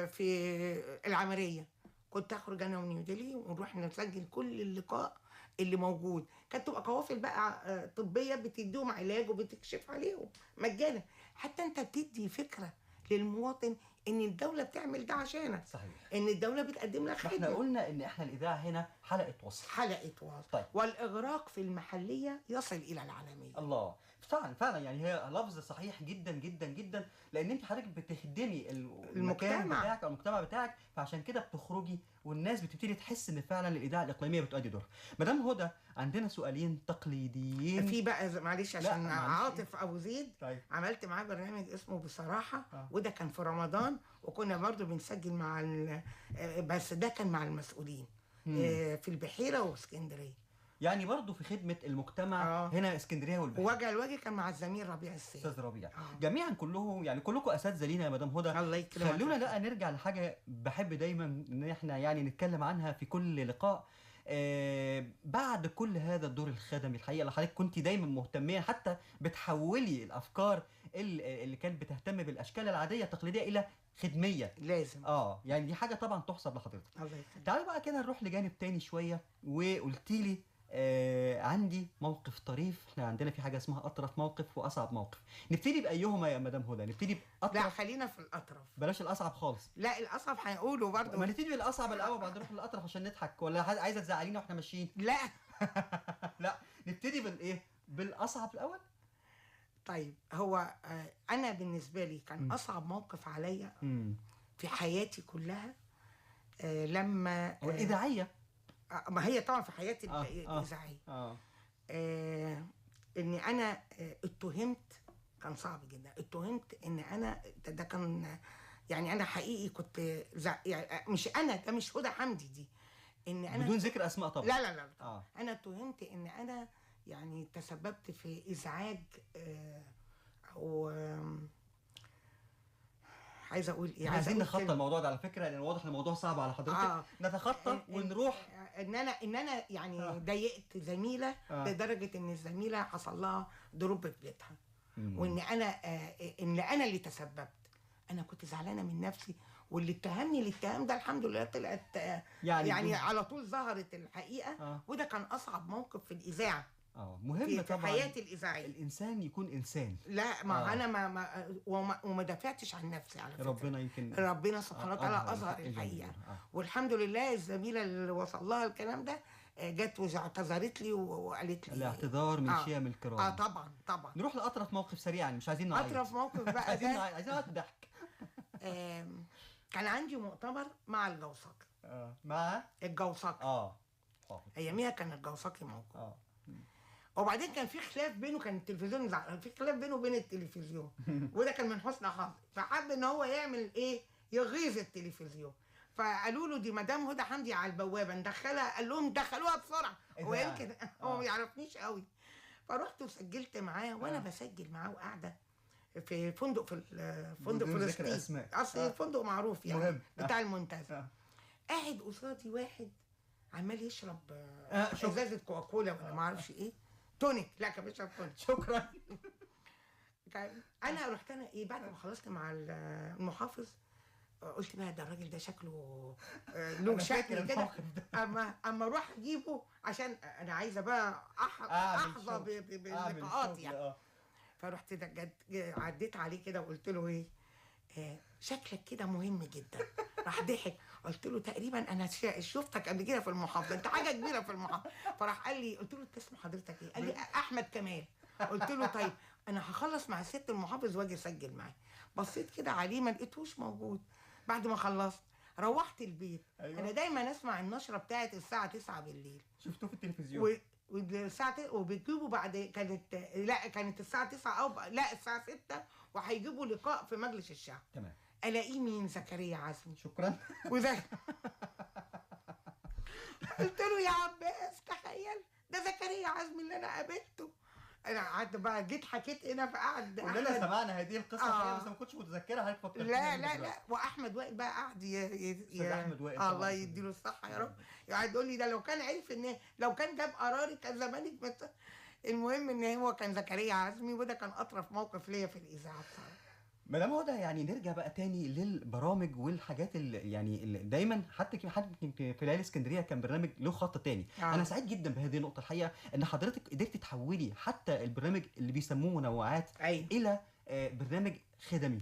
في العمرية كنت اخرج انا ونيوديلي ونروح نسجل كل اللقاء اللي موجود. كانت تبقى قوافل بقى طبية بتديهم علاج وبتكشف عليهم مجانا، حتى انت بتدي فكرة للمواطن ان الدولة بتعمل ده عشانك. صحيح، ان الدولة بتقدم لك خدمة. احنا قلنا ان احنا الاذاعة هنا حلقة وصل، حلقة وصل. طيب. والاغراق في المحلية يصل الى العالمية. الله، فعلا فعلا، يعني هي لفظ صحيح جدا جدا جدا، لان انت حضرتك بتخدمي المكان بتاعك او المجتمع بتاعك، فعشان كده بتخرجي والناس بتبتدي تحس ان فعلا الاذاعة الاقليمية بتؤدي دورها. مدام هدى، عندنا سؤالين تقليديين في بقى، معلش عشان عاطف ابو زيد. طيب. عملت معاه برنامج اسمه بصراحة. وده كان في رمضان، وكنا برضو بنسجل مع بس ده كان مع المسؤولين في البحيرة واسكندريه، يعني برضو في خدمة المجتمع. هنا اسكندرية والبحيره. وجه الوجه كان مع الزميل ربيع السيد، استاذ ربيع. جميعا كلهم يعني كلكم اساتذة لينا يا مدام هدى. الله يكرمك. خلونا بقى نرجع لحاجة بحب دايما ان احنا يعني نتكلم عنها في كل لقاء، بعد كل هذا الدور الخدمي الحقيقة اللي حضرتك كنت دايما مهتميه، حتى بتحولي الافكار اللي كانت بتهتم بالاشكال العادية التقليدية الى خدميه لازم. يعني دي حاجة طبعا تحسب لحضرتك. الله يخليك. تعالي بقى كده نروح لجانب تاني شوية، وقلتي لي عندي موقف طريف. احنا عندنا في حاجة اسمها اطرف موقف واصعب موقف، نبتدي بايهما يا مدام هدى؟ نبتدي باطرف؟ لا خلينا في الاطرف، بلاش الاصعب خالص. لا الاصعب هنقوله برضه. ما نبتدي بالاصعب الاول بعد نروح للاطرف عشان نضحك، ولا عايزه تزعلينا واحنا ماشيين؟ لا لا نبتدي بالايه؟ بالاصعب الاول. طيب هو انا بالنسبة لي كان اصعب موقف عليا في حياتي كلها لما الاذاعية. ما هي طبعا في حياتي الاذاعية ان انا اتهمت، كان صعب جدا. اتهمت ان انا ده كان يعني انا حقيقي كنت يعني مش انا، ده مش هدى حمدي دي، ان انا بدون ذكر اسماء طبعا. لا لا لا طبعا. انا اتهمت ان انا يعني تسببت في ازعاج او عايزه اقول ايه، عايزين نخطى الموضوع ده على فكرة، لان واضح ان الموضوع صعب على حضرتك. نتخطى ونروح ان انا يعني ضايقت زميله لدرجة ان الزميلة حصل لها drop في بيتها، وان انا ان انا اللي تسببت. انا كنت زعلانة من نفسي، واللي اتهمني الاتهام ده الحمد لله طلعت يعني على طول ظهرت الحقيقة. وده كان اصعب موقف في الاذاعة. مهم في طبعا حياتي الاذاعية الانسان يكون انسان. لا ما انا ما دافعتش عن نفسي على فكرة. ربنا يمكن ربنا سبحانه وتعالى اظهر الحقيقة. والحمد لله الزميلة اللي وصل لها الكلام ده جت واعتذرت لي وقالت لي الاعتذار من شيم الكرام. طبعا طبعا. نروح لاطرف موقف سريعا، مش عايزين نعيط. اطرف موقف بقى عايزين ضحك. كان عندي مؤتمر مع الجوساقي. مع الجوساقي. اياميها كان الجوساقي موجود. وبعدين كان في خلاف بينه، كان التلفزيون في خلاف بينه وبين التلفزيون، وده كان من حسن حظي. فحب ان هو يعمل ايه، يغيظ التلفزيون. فقالوا له دي مدام هدى حمدي على البوابة ندخلها، قال لهم دخلوها بسرعة، هو يمكن هو ما يعرفنيش قوي. فرحت وسجلت معاه، وانا بسجل معاه وقاعدة في فندق في فندق فلسطين، اصل فندق معروف يعني بتاع المنتزه. قاعد قصادي واحد عمال يشرب ازازة كوكاكولا ولا ما اعرفش ايه، tonic. لا كان بيشرب tonic. شكرا. انا رحت انا ايه بعد ما خلصت مع المحافظ، قلت بقى ده الراجل ده شكله له شكل كده، اما اروح اجيبه عشان انا عايزه بقى احظى بلقاءات يعني. فرحت عديت عليه كده وقلت له ايه، شكلك كده مهم جدا. راح ضحك. قلت له تقريبا انا شفتك قبل كده في المحافظة، انت حاجة كبيرة في المحافظة. فراح قال لي، قلت له انت اسم حضرتك ايه؟ قال لي احمد كمال. قلت له طيب انا هخلص مع الست المحافظ واجي اسجل معاه. بصيت كده عليه ما لقيتهوش موجود. بعد ما خلصت روحت البيت. أيوة. انا دايما اسمع النشرة بتاعت الساعة 9 بالليل، شفته في التلفزيون والساعة وبيجيبوا بعد، كانت لا كانت الساعة 9 او لا الساعة 6، وهيجيبوا لقاء في مجلس الشعب. تمام. الاقيه مين؟ زكريا عزمي. شكرا. قلت له يا عباس تخيل ده زكريا عزمي اللي انا قابلته. انا قعدت بقى جيت حكيت هنا، فقعد كلنا سمعنا هذه القصة بس ما كنتش متذكرها. حضرتك فكرتني. لا لا لا، واحمد وائل بقى قعد احمد وائل الله يديله الصحة يا رب، يقعد يقول لي ده لو كان عرف ان لو كان جاب قراري كان زمانك المهم ان هو كان زكريا عزمي، وده كان اطرف موقف ليا في الاذاعة بصراحة. مدام هدى، يعني نرجع بقى تاني للبرامج والحاجات اللي يعني اللي دايما حتى في ليالي اسكندرية كان برنامج له خط تاني. انا سعيد جدا بهذه النقطة الحقيقة، ان حضرتك قدرتي تحولي حتى البرنامج اللي بيسموه منوعات الى برنامج خدمي.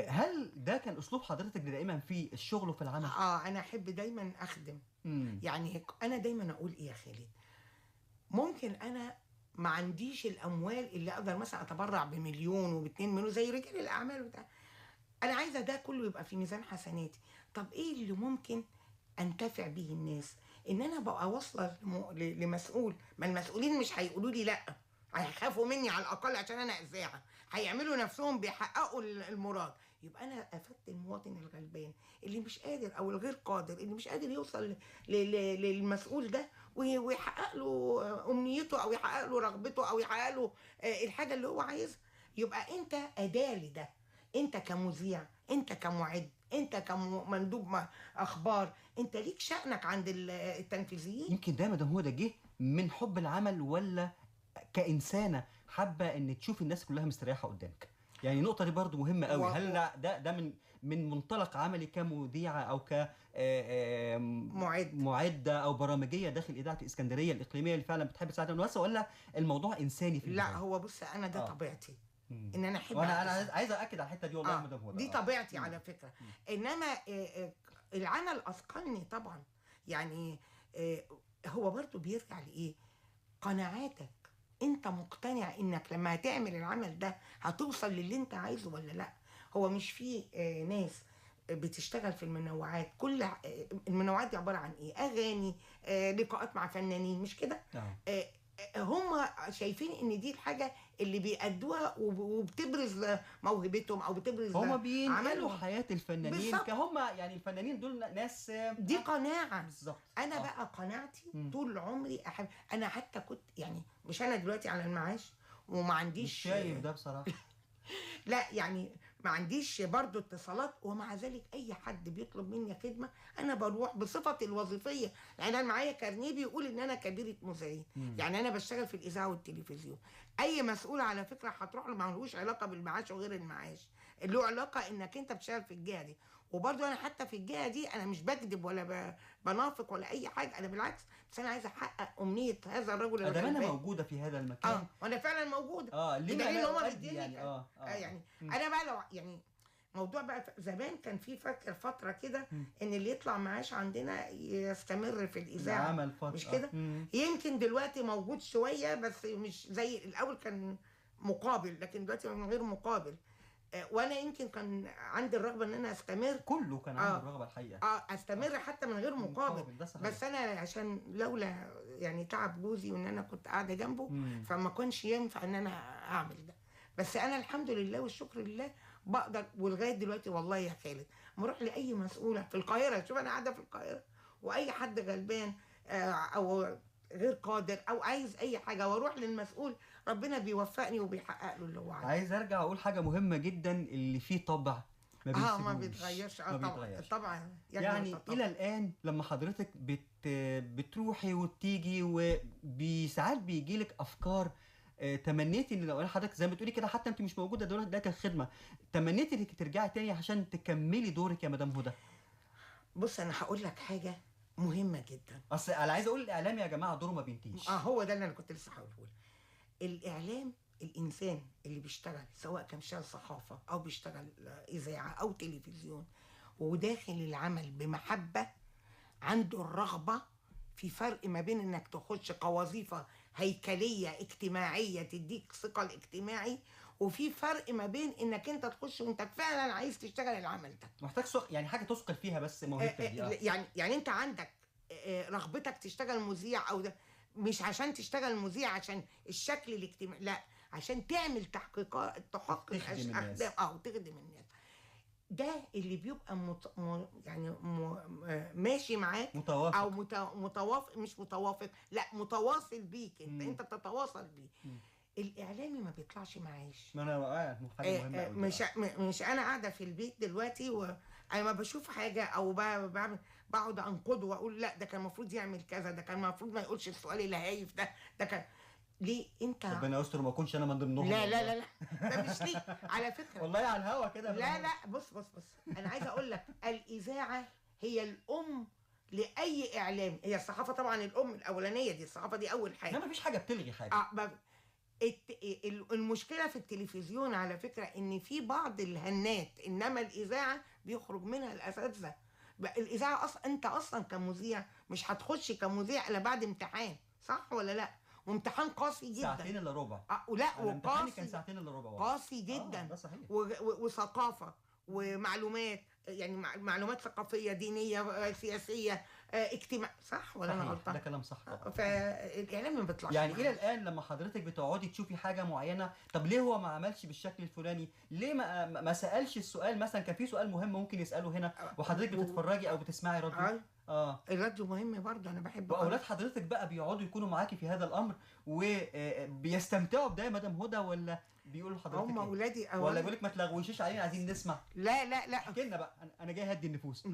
هل ده كان اسلوب حضرتك دائما في الشغل وفي العمل؟ انا احب دايما اخدم. يعني انا دايما اقول ايه يا خالد، ممكن انا ما عنديش الاموال اللي اقدر مثلا اتبرع ب1 مليون و2 مليون زي رجال الاعمال وبتاع، انا عايزه ده كله يبقى في ميزان حسناتي. طب ايه اللي ممكن انتفع به الناس؟ ان انا بقى واصله لمسؤول، ما المسؤولين مش هيقولوا لي لا، هيخافوا مني على الاقل عشان انا اذاعة، هيعملوا نفسهم بيحققوا المراد. يبقى انا افدت المواطن الغلبان اللي مش قادر او الغير قادر، اللي مش قادر يوصل للمسؤول ده ويحقق له امنيته او يحقق له رغبته او يحقق له الحاجة اللي هو عايزها. يبقى انت اداه لده. انت كمذيع، انت كمعد، انت كمندوب اخبار، انت ليك شأنك عند التنفيذيين. يمكن ده مدام هدى جه من حب العمل، ولا كإنسانة حابة ان تشوف الناس كلها مستريحة قدامك؟ يعني النقطة دي برضو مهمة قوي. هل ده من منطلق عملي كمذيعة أو ك معدة أو برامجية داخل إذاعة الإسكندرية الإقليمية اللي فعلا بتحب تساعد الناس، ولا الموضوع إنساني في البداية؟ لا هو بص، أنا ده طبيعتي إن أنا أحب، وأنا عايز أأكد على الحتة دي والله. مدام هدى دي طبيعتي على فكرة. إنما العمل أثقلني طبعا. يعني هو برضو بيرجع لإيه؟ قناعاتك. انت مقتنع انك لما هتعمل العمل ده هتوصل للي انت عايزه ولا لا؟ هو مش في ناس بتشتغل في المنوعات، كل المنوعات دي عبارة عن ايه؟ اغاني، لقاءات مع فنانين، مش كده؟ هم شايفين ان دي الحاجة اللي بيأدوها وبتبرز موهبتهم او بتبرز هم بينقلوا حياة الفنانين كهم. يعني الفنانين دول ناس، دي قناعة بالظبط. انا بقى قناعتي طول عمري احب. انا حتى كنت يعني، مش انا دلوقتي على المعاش وما عنديش، مش شايف ده بصراحة. لا يعني ما عنديش برضو اتصالات، ومع ذلك اي حد بيطلب مني خدمة انا بروح بصفتي الوظيفية. يعني انا معايا كارنيه بيقول ان انا كبيرة مذيعين، يعني انا بشتغل في الاذاعة والتلفزيون. اي مسؤول على فكرة هتروح له ما لهوش علاقة بالمعاش وغير المعاش، له علاقة انك انت بتشتغل في الجهة دي. وبرضو انا حتى في الجهة دي انا مش بكذب ولا بنافق ولا اي حاجة، انا بالعكس، بس انا عايزه احقق امنية هذا الرجل. اللي انا موجودة في هذا المكان، وانا فعلا موجودة. ليه ما هو بيديني يعني يعني انا بقى لو يعني موضوع بقى زمان كان في فاكر فترة كده ان اللي يطلع معاش عندنا يستمر في الاذاعة، عمل فترة مش كده؟ يمكن دلوقتي موجود شوية بس مش زي الاول، كان مقابل، لكن دلوقتي من غير مقابل. وانا يمكن كان عندي الرغبة ان انا استمر، كله كان عنده الرغبة الحقيقة استمر حتى من غير مقابل. بس انا عشان لولا يعني تعب جوزي وان انا كنت قاعدة جنبه فما كانش ينفع ان انا اعمل ده. بس انا الحمد لله والشكر لله بقدر، ولغاية دلوقتي والله يا خالد بروح لاي مسؤولة في القاهرة. شوف انا قاعدة في القاهرة، واي حد غلبان او غير قادر او عايز اي حاجة، واروح للمسؤول ربنا بيوفقني وبيحقق له اللي هو عايزه. عايز ارجع اقول حاجة مهمة جدا، اللي فيه طبع ما بيسيبوش، ما بيتغيرش. طبعا يعني الى الان لما حضرتك بتروحي وبتيجي وساعات بيجي لك افكار، تمنيتي ان لو حضرتك زي ما بتقولي كده، حتى انت مش موجودة دلوقتي الخدمة، تمنيتي انك ترجعي تاني عشان تكملي دورك يا مدام هدى؟ بص انا هقول لك حاجة مهمة جدا. اصل انا عايز اقول الاعلام يا جماعة دوره ما بينتهيش. هو ده اللي انا كنت لسه هقوله لك. الاعلام، الانسان اللي بيشتغل سواء كان بيشتغل صحافة او بيشتغل اذاعة او تلفزيون، وداخل العمل بمحبة، عنده الرغبة. في فرق ما بين انك تخش كوظيفه هيكلية اجتماعية تديك ثقل اجتماعي، وفي فرق ما بين انك انت تخش وانت فعلا عايز تشتغل العمل ده. محتاج يعني حاجة تثقل فيها بس موهبتك دي. يعني انت عندك رغبتك تشتغل مذيع او ده، مش عشان تشتغل مذيع عشان الشكل الاجتماعي، لا، عشان تعمل تحقيقات، تحقق اهداف او تخدم الناس. ده اللي بيبقى يعني ماشي معاك، متوافق او متوافق، مش متوافق، لا متواصل بيك انت. انت بتتواصل بيه. الاعلامي ما بيطلعش معاش. ما انا حاجة مهمة قوي. مش انا قاعدة في البيت دلوقتي وانا ما بشوف حاجة او بعمل، بقعد انقده واقول لا ده كان المفروض يعمل كذا، ده كان المفروض ما يقولش السؤال اللي هايف ده، ده كان ليه انت؟ ربنا يستر ما اكونش انا من ضمنهم. لا لا لا لا، ده مش ليك على فكرة والله، على الهوا كده. لا لا، بص بص بص، انا عايزه اقول لك الاذاعة هي الام لاي اعلام. هي الصحافة طبعا الام الاولانية دي، الصحافة دي اول حاجة. لا مفيش حاجة بتلغي حاجة. المشكلة في التلفزيون على فكرة ان في بعض الهنات، انما الاذاعة بيخرج منها الاساتذة. الاذاعة اصلا انت اصلا كمذيع مش هتخش كمذيع الا بعد امتحان، صح ولا لا؟ وامتحان قاسي جدا، ساعتين الا ربع. ولا وقاسي، كان ساعتين الا ربع، قاسي جدا. ده صحيح. وثقافة ومعلومات، يعني معلومات ثقافية دينية سياسية اجتماع، صح ولا انا غلطان؟ ده كلام صح طبعا. فالاعلام ما بيطلعش يعني الى الان لما حضرتك بتقعدي تشوفي حاجة معينة، طب ليه هو ما عملش بالشكل الفلاني؟ ليه ما سالش السؤال مثلا؟ كان في سؤال مهم ممكن يساله هنا وحضرتك بتتفرجي او بتسمعي راديو. الراديو مهم برضه، انا بحب. واولاد حضرتك بقى بيقعدوا يكونوا معاكي في هذا الامر وبيستمتعوا بده يا مدام هدى، ولا بيقولوا لحضرتك هم اولادي ولا بيقول لك ما تلغوشيش علينا عايزين نسمع؟ لا لا لا، احكي لنا بقى، انا جاي هدي النفوس.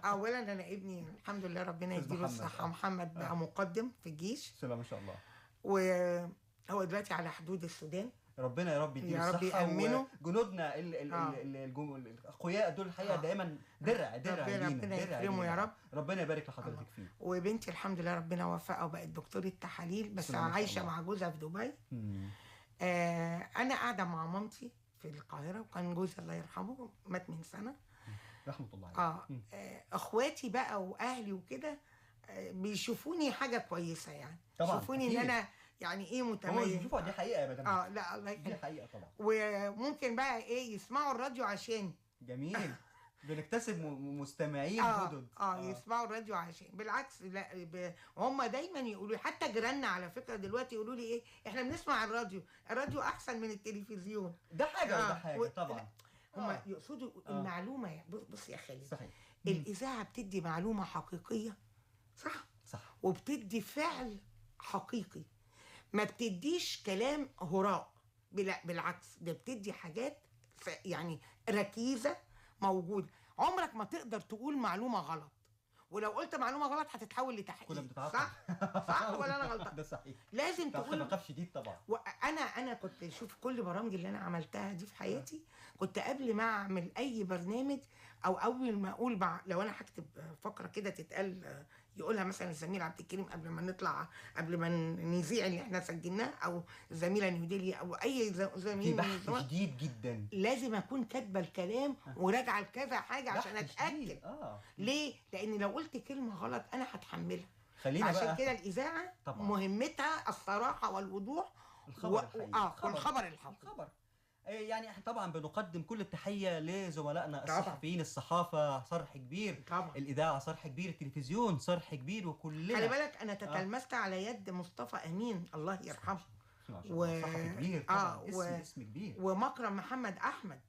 اولا انا ابني الحمد لله ربنا يديله الصحة، محمد بقى مقدم في الجيش، بسم الله ما شاء الله، وهو دلوقتي على حدود السودان، ربنا يا رب يديله الصحة وجنودنا الاقوياء دول الحقيقة دايما درع لينا، ربنا يكرمه يا رب، ربنا يبارك لحضرتك فيه. وبنتي الحمد لله ربنا وفقها وبقت دكتورة تحاليل، بس عايشه مع جوزها في دبي. انا قاعدة مع مامتي في القاهرة، وكان جوزي الله يرحمه مات من سنة رحمه الله عليه. اخواتي بقى واهلي وكده بيشوفوني حاجة كويسة يعني، شوفوني ان انا يعني ايه متميز، بيشوفوا دي حقيقة يا مدام. لا الله يخليك، دي حقيقة طبعا. وممكن بقى ايه يسمعوا الراديو عشان جميل بنكتسب مستمعين جدد. يسمعوا الراديو عشان بالعكس، لا هم دايما يقولوا، حتى جيراننا على فكرة دلوقتي يقولوا لي ايه، احنا بنسمع الراديو، الراديو احسن من التلفزيون. ده حاجة وده حاجة طبعا. هم يقصدوا المعلومة. بص يا خالد، صحيح، الاذاعة بتدي معلومة حقيقية، صح، وبتدي فعل حقيقي، ما بتديش كلام هراء، بالعكس ده بتدي حاجات يعني ركيزة موجودة. عمرك ما تقدر تقول معلومة غلط، ولو قلت معلومة غلط هتتحول لتحقيق. صح ولا انا غلطان؟ ده صحيح، لازم تقول نقاش شديد طبعا. وانا كنت شوف كل برامج اللي انا عملتها دي في حياتي، كنت قبل ما اعمل اي برنامج او اول ما اقول لو انا هكتب فقره كده تتقال يقولها مثلا الزميل عبد الكريم قبل ما نطلع، قبل ما نذيع اللي احنا سجلناه، او الزميلة نيوديلي او اي زميل، في بحث شديد جدا لازم اكون كاتبه الكلام وراجعه لكذا حاجة عشان اتاكد. ليه؟ لان لو قلت كلمة غلط انا هتحملها. خلينا عشان بقى كده الاذاعة طبعا مهمتها الصراحة والوضوح، الخبر الحقيقي، والخبر الحقيقي. يعني احنا طبعا بنقدم كل التحية لزملائنا الصحفيين، الصحافة صرح كبير طبعا، الاذاعة صرح كبير، التلفزيون صرح كبير، وكلنا خلي بالك انا تتلمست على يد مصطفى امين الله يرحمه، صحفي كبير طبعا، اسم كبير، ومكرم محمد احمد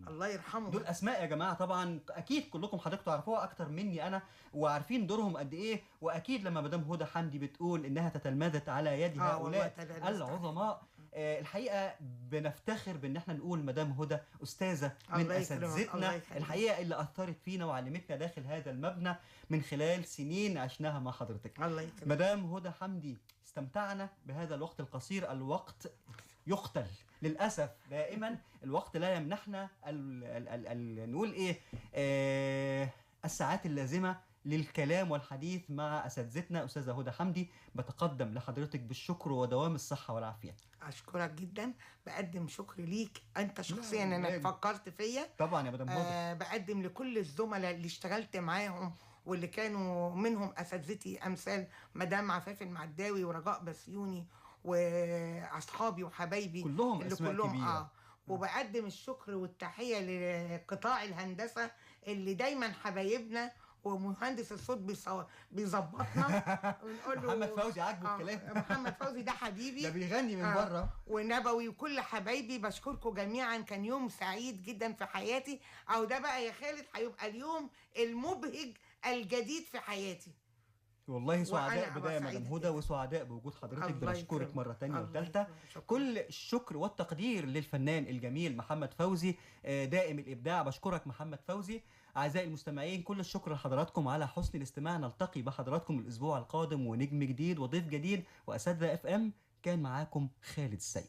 الله يرحمه. دول اسماء يا جماعة طبعا اكيد كلكم حضرتكم تعرفوها اكتر مني انا، وعارفين دورهم قد ايه. واكيد لما مدام هدى حمدي بتقول انها تتلمذت على يد هؤلاء العظماء، الحقيقة بنفتخر بان احنا نقول مدام هدى استاذه من اساتذتنا الحقيقة اللي اثرت فينا وعلمتنا داخل هذا المبنى من خلال سنين عشناها مع حضرتك. الله يكرمك مدام هدى حمدي، استمتعنا بهذا الوقت القصير. الوقت يقتل للاسف دائما، الوقت لا يمنحنا نقول ايه الساعات اللازمة للكلام والحديث مع أساتذتنا. أستاذة هدى حمدي، بتقدم لحضرتك بالشكر ودوام الصحة والعافية. أشكرك جدا، بقدم شكر ليك أنت شخصيا أنك فكرت فيا طبعا يا مدام هدى. بقدم لكل الزملاء اللي اشتغلت معاهم واللي كانوا منهم أساتذتي أمثال مدام عفاف المعداوي ورجاء بسيوني وأصحابي وحبايبي كلهم أسماء كبيرة. وبقدم الشكر والتحية لقطاع الهندسة اللي دايما حبايبنا، ومهندس الصوت بيظبطنا ونقول له محمد فوزي عاجبه الكلام. محمد فوزي ده حبيبي، ده بيغني من بره، ونبوي وكل حبايبي، بشكركم جميعا. كان يوم سعيد جدا في حياتي، او ده بقى يا خالد هيبقى اليوم المبهج الجديد في حياتي. والله سعداء بداية يا مدام هدى، وسعداء بوجود حضرتك. بنشكرك مرة تانية وثالثة. كل الشكر والتقدير للفنان الجميل محمد فوزي، دائم الإبداع. بشكرك محمد فوزي. أعزائي المستمعين، كل الشكر لحضراتكم على حسن الاستماع. نلتقي بحضراتكم الأسبوع القادم ونجم جديد وضيف جديد وأساتذة FM. كان معاكم خالد السيد.